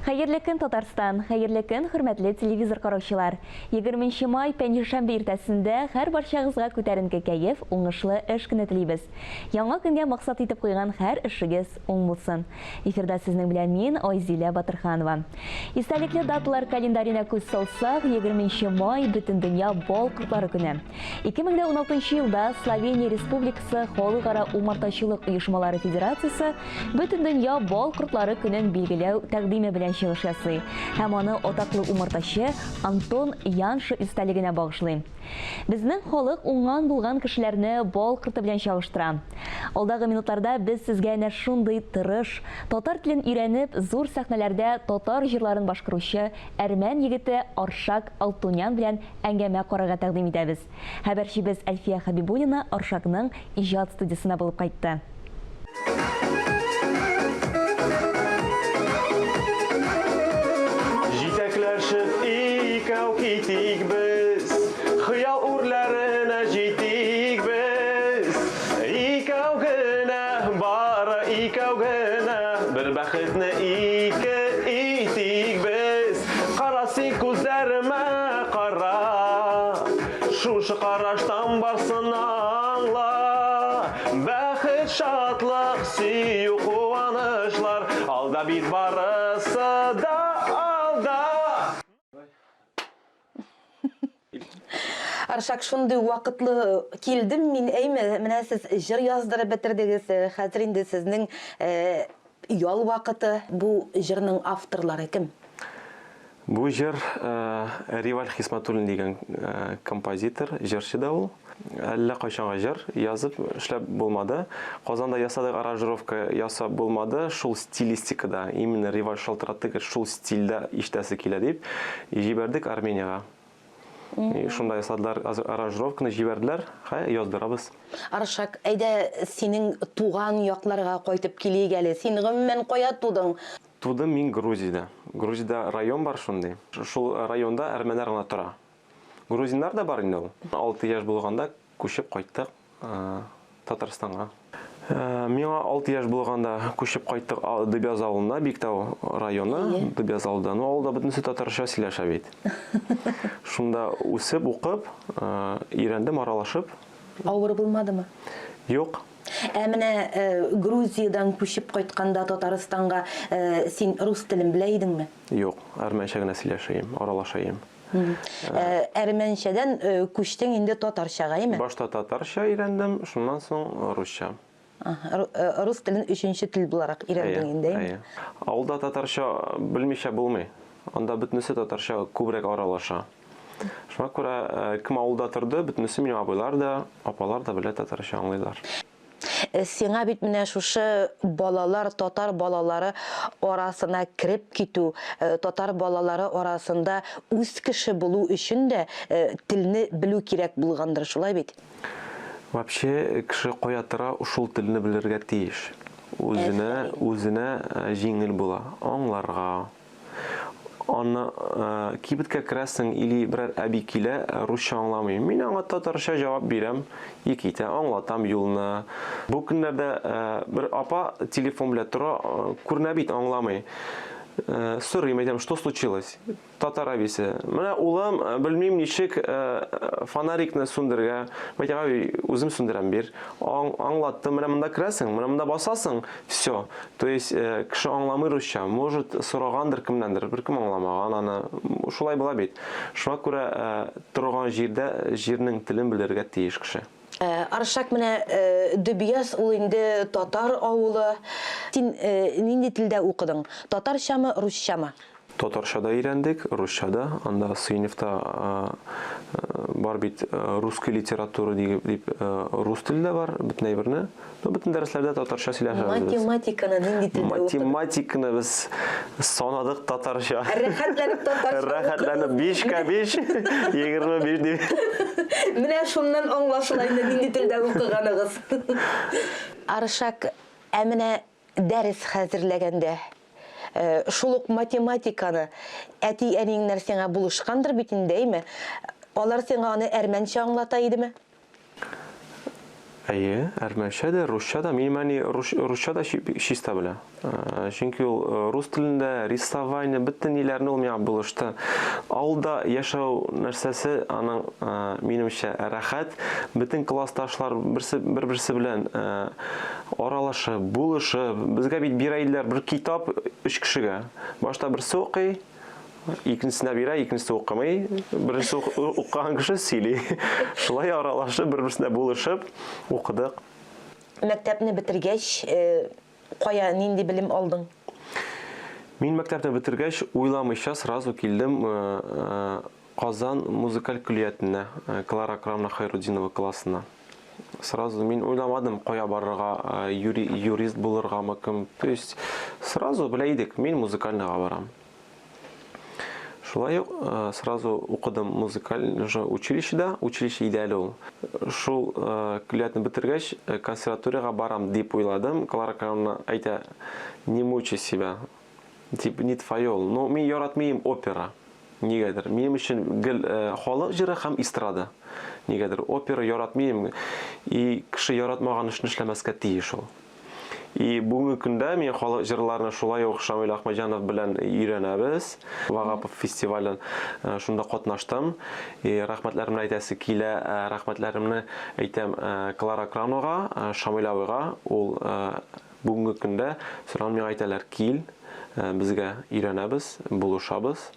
Хәерле көн, Татарстан! Хәерле көн, хөрмәтле телевизор караучылар! 20 май, пәнҗешәмбе иртәсендә һәр барчагызга күтәренке кәеф, уңышлы эш көне телибез. Яңа көнгә максат итеп куйган һәр эшегез уң булсын. Эфирда сезнең белән мин, Айзилә Батырханова. Истәлекле даталар календаренә күз салсак, 20 май, Бөтендөнья бал кортлары көне. 2016 елда Словения Республикасы Халыкара умартачылык оешмалары федерациясе Бөтендөнья бал кортлары көнен билгеләү тәкъдиме белән чыгыш ясый һәм аны атаклы умартачы Антон Янша истәлегенә багышлый. Безнең халык уңган-булган кешеләрне бал корты белән чагыштыра. Алдагы минутларда без сезгә әнә шундый тырыш, татар телен өйрәнеп, зур сәхнәләрдә татар җырларын башкаручы әрмән егете Аршак Алтунян белән әңгәмә карарга тәкъдим итәбез. Хәбәрчебез Әлфия Хәбибуллина Аршакның иҗат студиясендә булып кайтты. Җитәкләшеп икәү китик без, Хыял үрләренә җитик без. Икәү генә, бары икәү генә, Бер бәхетне ике итик без. Кара син күзләремә, кара, Шушы караштан барсын аңла. Бәхет, шатлык, сөю, куанычлар Алда бит барысы да алда. Аршак, шундый вакытлы килдем мин, әйме, менә сез җыр яздырып бетердегез, хәзер инде сезнең ял вакыты. Бу җырның авторлары кем? Бу җыр Риваль Хисматуллин дигән композитор, җырчы да ул. Әллә кайчанга җыр язып эшләп булмады. Казанда ясадык аранжировка ясап булмады. Шул стилистикада, именно Риваль шалтыратты, шул стильдә ишетәсе килә дип, җибәрдек Армениягә. И шунда ясадылар аранжировканы, җибәрделәр, хә, яздырабыз. Аршак, әйдә синең туган якларга кайтып килик әле. Син гомумән кая тудың? Тудым мин Грузиядә. Грузиядә район бар шундый. Шул районда әрмәннәр гына тора. Грузиннар да бар инде ул. 6 яшь булганда күчеп кайттык Татарстанга. Миңа 6 яшь булганда күчеп кайттык Дөбьяз авылына, Биктау районы, Дөбьяз авылда. Ну, авылда бөтенесе татарча сөйләшә бит. Шунда үсеп, укып, өйрәндем, аралашып. Авыр булмадымы? Юк. Ә менә Грузиядән күчеп кайтканда Татарстанга син рус телен белә идеңме? Юк, әрмәнчә генә сөйләшә идем, аралаша идем. Әрмәнчәдән күчтең инде татарчага, әйме? Башта татарча өйрәндем, шуннан соң русча. Рус телен өченче тел буларак өйрәндең инде, әйме? Әйе. Авылда татарча белмичә булмый. Анда бөтенесе татарча күбрәк аралаша. Шуңа күрә кем авылда торды, бөтенесе минем абыйлар да, апалар да белә татарча аңлыйлар. Сиңа бит менә шушы балалар, татар балалары арасына кереп китү, татар балалары арасында үз кеше булу өчен дә телне белү кирәк булгандыр, шулай бит? Вообще, кеше кая тора, шул телне белергә тиеш. Үзенә, үзенә җиңел була аңларга. Аны кибеткә керәсең или берәр әби килә, русча аңламый. Мин аңа татарча җавап бирәм, и китә, аңлатам юлны. Бу көннәрдә бер апа телефон белән тора, күренә бит, аңламый. Сорыйм, әйтәм, что случилось? Татар әбисе. Менә улым, белмим ничек фонарикны сүндерергә. Әйтәм, әби, үзем сүндерәм, бир. Аңлаттым, менә монда керәсең, менә монда басасың, все. То есть кеше аңламый русча, может, сорагандыр кемнәндер, беркем аңламаган аны. Шулай була бит. Шуңа күрә торган җирдә җирнең телен белергә тиеш кеше. Аршак, менә Дөбьяз ул инде татар авылы. Син нинди телдә укыдың? Татарчамы, русчамы? Татарча да өйрәндек, русча да. Анда сыйныфта бар бит русский литература дип, дип рус теле дә бар, бөтен әйберне. Ну, бөтен дәресләрдә татарча сөйләшәбез без. Математиканы нинди телдә укыдың? Математиканы без санадык татарча. Рәхәтләнеп татарча. Рәхәтләнеп 5 ка 5, 25 дип. Менә шуннан аңлашыла инде нинди телдә укыганыгыз. Аршак, ә менә Дәрес хәзерләгәндә, шул ук математиканы әти-әниеңнәр сиңа булышкандыр бит инде, әйме? Алар сиңа аны әрмәнчә аңлата идеме? Әйе, әрмәнчә дә, русча да. Минем әни русча да чиста белә. Чөнки ул рус телендә рисование, бөтен ниләрне ул миңа булышты. Авылда яшәү нәрсәсе аның, минемчә, рәхәт. Бөтен классташлар берсе бер-берсе белән аралашып, булышып, безгә бит бирә иделәр бер китап өч кешегә. Башта берсе укый, Икенчесенә бирә, икенчесе укымый. Беренче укыган кеше сөйли. Шулай аралашып, бер-берсенә булышып укыдык. Мәктәпне бетергәч, э, кая, нинди белем алдың? Мин мәктәпне бетергәч, уйламыйча сразу килдем э, э, Казан музыкаль көллиятенә, Клара Акрамовна Хайрутдинова классына. Сразу мин уйламадым, кая барырга, юри, юрист булыргамы, кем. То есть сразу белә идек, мин музыкальныйга барам. Шулай ук э, сразу укыдым музыкаль уже училищеда, училище иде әле ул. Шул э, көллиятне бетергәч, э, консерваториягә барам дип уйладым. Клара Карловна әйтә, не мучай себя, тип не твое ул. Но мин яратмыйм опера. Нигәдер. Минем өчен гел халык җыры һәм эстрада. Нигәдер опера яратмыйм. И кеше яратмаган эшне эшләмәскә тиеш ул. И бүгенге көндә мин халык җырларны шулай ук Шамил Әхмәтҗанов белән өйрәнәбез. Вагапов фестивален э, шунда катнаштым. И рәхмәтләремне әйтәсе килә, э, рәхмәтләремне әйтәм э, Клара Кранова, Шамил абыйга. Ул бүгенге көндә соран миңа әйтәләр, кил, безгә өйрәнәбез, булышабыз.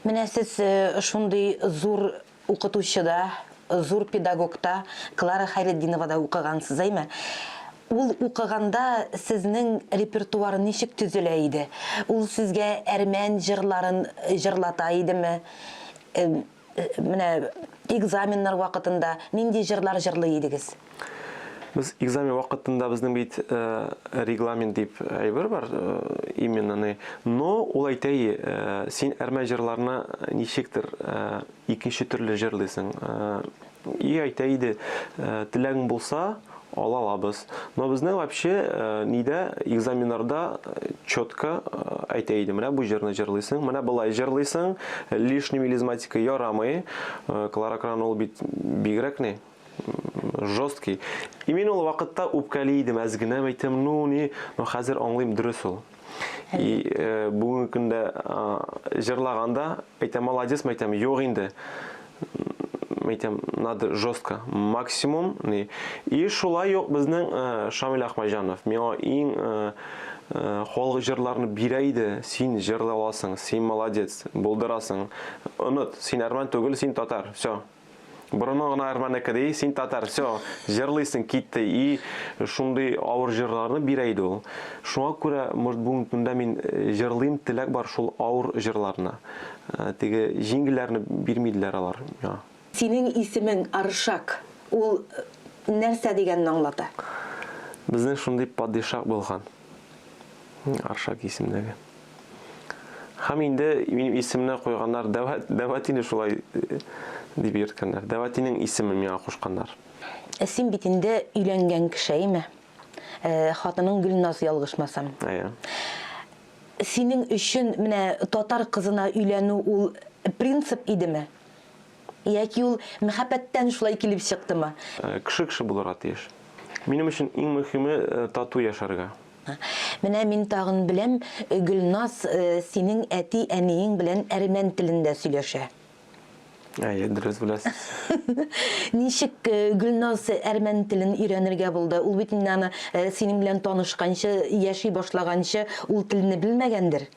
Менә сез э, шундый зур укытучыда, зур педагогта Клара Хәйретдиновада укыгансыз, әйме? Ул укыганда сезнең репертуар ничек төзелә иде? Ул сезгә әрмән җырларын җырлата идеме? Менә экзаменнар вакытында нинди җырлар җырлый идегез? Без экзамен вакытында безнең бит регламент дип әйбер бар, именно ни. Но ул әйтә, син әрмән җырларны ничектер икенче төрле җырлыйсың. И әйтә иде, теләгең булса, ала алабыз. Но безнең вообще нидә экзаменнарда четко әйтә иде, менә бу җырны җырлыйсың, менә болай җырлыйсың, лишний мелизматика ярамый. Клара Кран ул бит бигрәк ни, жесткий. И мин ул вакытта үпкәли идем, әз генә әйтәм, ну ни, но хәзер аңлыйм, дөрес ул. И бүгенге көндә җырлаганда әйтәм, молодец, әйтәм, юк инде. Әйтәм, надо жестко, максимум. Ни. И шулай ук безнең Шамил Әхмәтҗанов миңа иң халык җырларны бирә иде. Син җырлый аласың, син молодец, булдырасың. Оныт, син әрмән түгел, син татар. Все. Борының гына әрмәнеке ди, син татар, все, җырлыйсың, китте. И шундый авыр җырларны бирә иде ул. Шуңа күрә, может, бүгенге көндә мин э, җырлыйм, теләк бар шул авыр җырларны. Э, теге җиңелләрне бирмиделәр алар миңа. Синең исемең Аршак, ул э, нәрсә дигәнне аңлата? Безнең шундый падишаһ булган. Аршак исемдәге. Һәм инде минем исемне куйганнар, Дәвәтине шулай э, дип йөрткәннәр. Дәвәтинең исемен миңа кушканнар. Ә син бит инде өйләнгән кеше, әйме? Э, хатының Гөлназ ялгышмасам. Әйе. Синең өчен менә татар кызына өйләнү ул принцип идеме? Яки ул мәхәббәттән шулай килеп чыктымы? Э, кеше кеше булырга тиеш. Минем өчен иң мөһиме тату яшәргә. Менә мин тагын беләм, Гөлназ синең әти-әниең белән әрмән телендә сөйләшә. Әйе, дөрес беләсез. Ничек Гөлназ әрмән телен өйрәнергә булды? Ул бит инде аны синең белән танышканчы, яши башлаганчы ул телне белмәгәндер.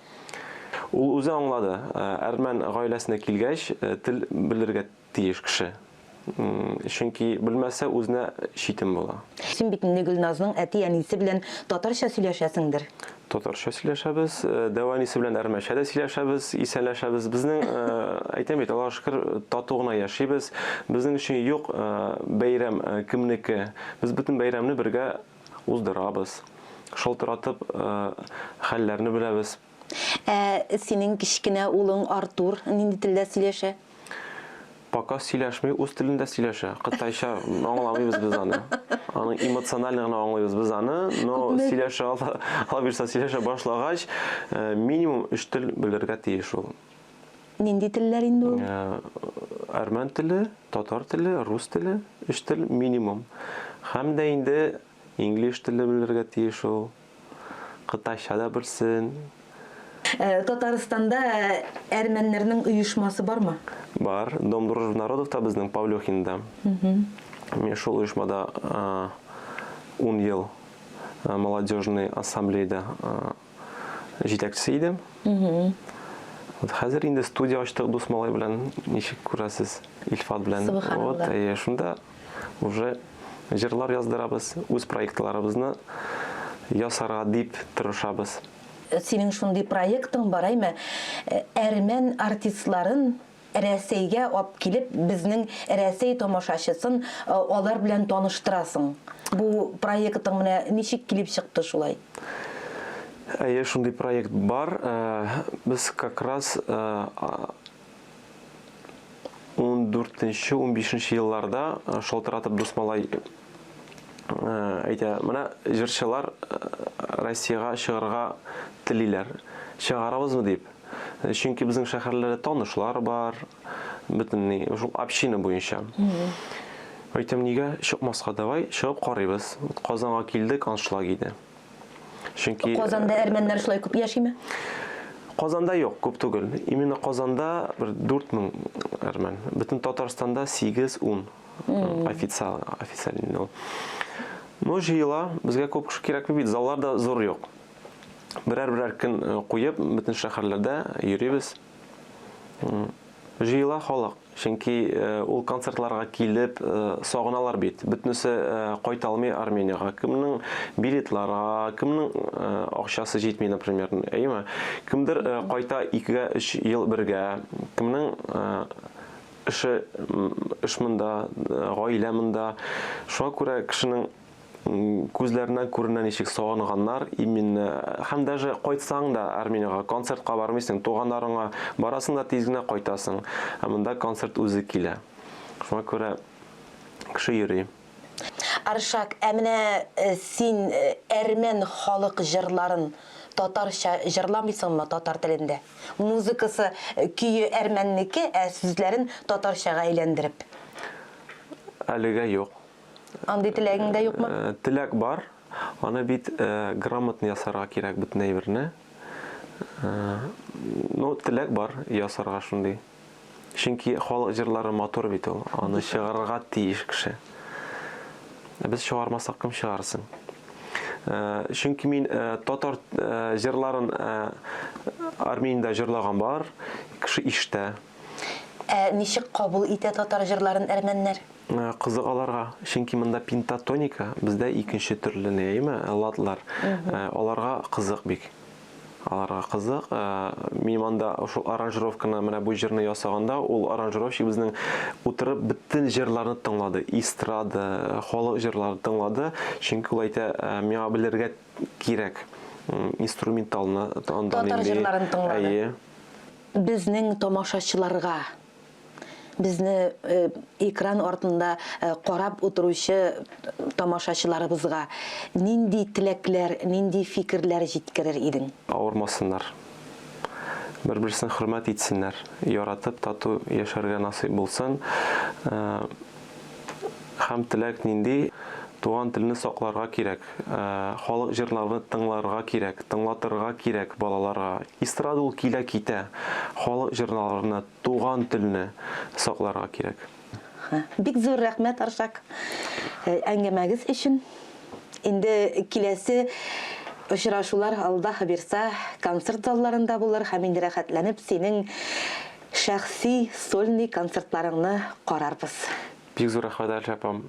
Ул үзе аңлады. Әрмән гаиләсенә килгәч, тел белергә тиеш кеше. Чөнки белмәсә, үзенә читен була. Син бит инде Гөлназның әти-әнисе белән татарча сөйләшәсеңдер? Татарча сөйләшәбез, дәү әнисе белән әрмәнчә дә сөйләшәбез, исәнләшәбез. Безнең, әйтәм бит, Аллага шөкер, тату гына яшибез. Безнең өчен юк бәйрәм кемнеке. Без бөтен бәйрәмне бергә уздырабыз. Шалтыратып, хәлләрне беләбез. Ә синең кечкенә улың Артур нинди телдә сөйләшә? Пока сөйләшми, үз телендә сөйләшә. Кытайча аңламыйбыз без аны. Аның эмоционально гына аңлыйбыз без аны, но сөйләшә ала, ала бирсә сөйләшә башлагач, э, минимум өч тел белергә тиеш ул. Нинди телләр инде ул? Э, әрмән теле, татар теле, рус теле, өч тел минимум. Һәм дә инде инглиш теле белергә тиеш ул. Кытайча да белсен. Татарстанда әрмәннәрнең оешмасы бармы? Бар. Дом дружбы народов та безнең Павлюхинда. Мин шул оешмада ун ел молодежный ассамблеяда җитәкчесе идем. Вот хәзер инде студия ачтык дус малай белән, ничек күрәсез, Илфат белән. Вот, шунда Уже җырлар яздырабыз, үз проектларыбызны ясарга дип тырышабыз. Синең шундый проектың бар, әйме? Әрмән артистларын Рәсәйгә ап килеп, безнең Рәсәй тамашачысын алар белән таныштырасың. Бу проектың менә ничек килеп чыкты шулай? Әйе, шундый проект бар. Без как раз Ундүртенче, унбишенче елларда шалтыратып дус малай әйтә, менә җырчылар Россиягә чыгарга телиләр. Чыгарабызмы дип. Чөнки безнең шәһәрләрдә танышлар бар, бөтен ни, шул община буенча. Әйтәм, нигә чыкмаска, давай чыгып карыйбыз. Казанга килдек, аншлаг иде. Чөнки Казанда әрмәннәр шулай күп яшиме? Казанда юк, күп түгел. Именно Казанда бер 4000 әрмән. Бөтен Татарстанда 8-10 официал, официально. Ну, җыела, безгә күп кеше кирәкми бит, заллар да зур юк. Берәр-берәр көн э, куеп, бөтен шәһәрләрдә йөрибез. Җыела халык. Чөнки ул концертларга килеп сагыналар бит. Бөтенесе кайта алмый Армениягә. Кемнең билетларга, кемнең акчасы җитми, например, әйеме? Кемдер кайта икегә өч ел бергә, кемнең эше эш монда, гаилә монда. Шуңа күрә кешенең күзләреннән күренә ничек сагынганнар именно. Һәм даже кайтсаң да Армениягә концертка бармыйсың, туганнарыңа барасың да тиз генә кайтасың. Ә монда концерт үзе килә. Шуңа күрә кеше йөри. Аршак, ә менә э, син э, әрмән халык җырларын татарча җырламыйсыңмы татар телендә? Музыкасы, э, көе әрмәннеке, ә сүзләрен татарчага әйләндереп. Әлегә юк. Андый теләгең дә юкмы? Э, теләк бар. Аны бит э, грамотно ясарга кирәк бөтен әйберне. Э, ну, теләк бар ясарга шундый. Чөнки халык җырлары матур бит ул. Аны чыгарырга тиеш кеше. Ә без чыгармасак кем чыгарсын? Чөнки мин татар җырларын Армениядә җырлаган бар, кеше ишетә. Ә ничек кабул итә татар җырларын әрмәннәр? Кызык аларга, чөнки монда пентатоника, бездә икенче төрле ни, әйеме, ладлар. Аларга кызык бик. Аларга кызык. Мин анда шул аранжировканы, менә бу җырны ясаганда, ул аранжировщик безнең утырып бөтен җырларны тыңлады. Эстрада, халык җырларын тыңлады. Чөнки ул әйтә, миңа белергә кирәк инструменталны анда Татар җырларын тыңлады. Әйе. Безнең тамашачыларга Безне экран артында карап утыручы тамашачыларыбызга нинди теләкләр, нинди фикерләр җиткерер идең? Авырмасыннар. Бер-берсен хөрмәт итсеннәр. Яратып, тату яшәргә насыйп булсын. Һәм теләк нинди? Туган телне сакларга кирәк, халык җырларны тыңларга кирәк, тыңлатырга кирәк балаларга. Эстрада ул килә китә. Халык җырларны, туган телне сакларга кирәк. Бик зур рәхмәт, Аршак, әңгәмәгез өчен. Инде киләсе очрашулар, Аллаһ бирса, концерт залларында булыр һәм инде рәхәтләнеп синең шәхси сольный концертларыңны карарбыз. Бик зур рәхмәт, Әлфия апам.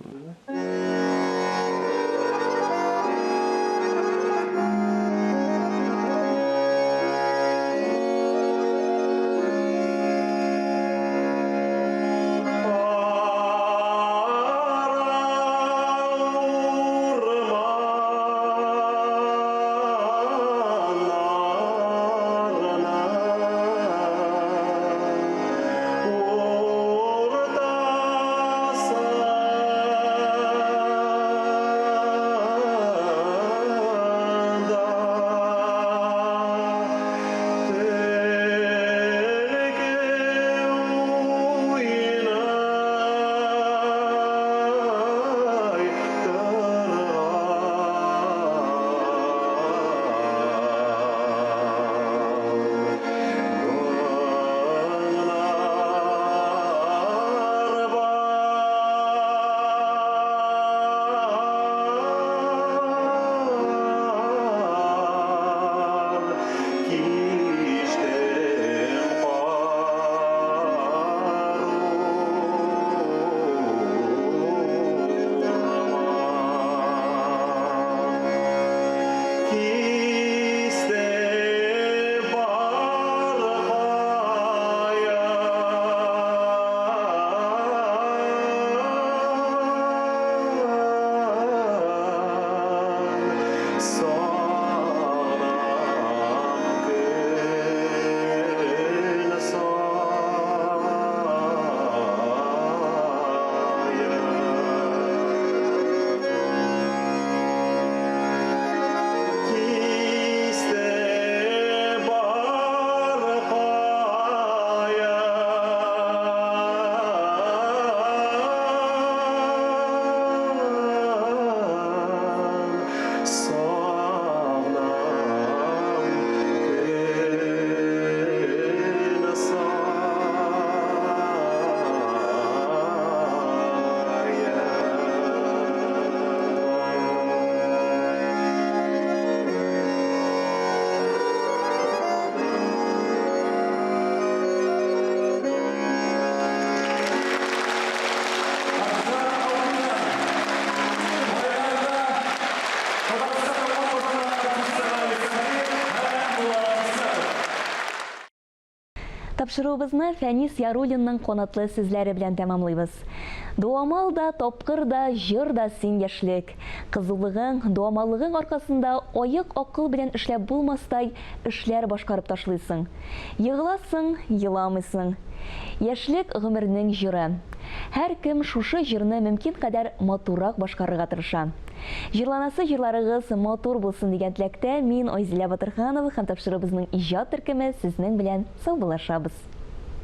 Тапшыруыбызны Фәнис Яруллинның канатлы сүзләре белән тәмамлыйбыз. Дуамал да, тапкыр да, җор да син яшьлек. Кызулыгың, дуамаллыгың аркасында аек акыл белән эшләп булмастай эшләр башкарып ташлыйсың. Егыласың, еламыйсың. Яшьлек, гомернең җыры. Һәркем шушы җырны мөмкин кадәр матуррак башкарырга тырыша. Җырланасы җырларыгыз матур булсын дигән теләктә мин, Айзилә Батырханова һәм тапшыруыбызның иҗат төркеме сезнең белән саубуллашабыз.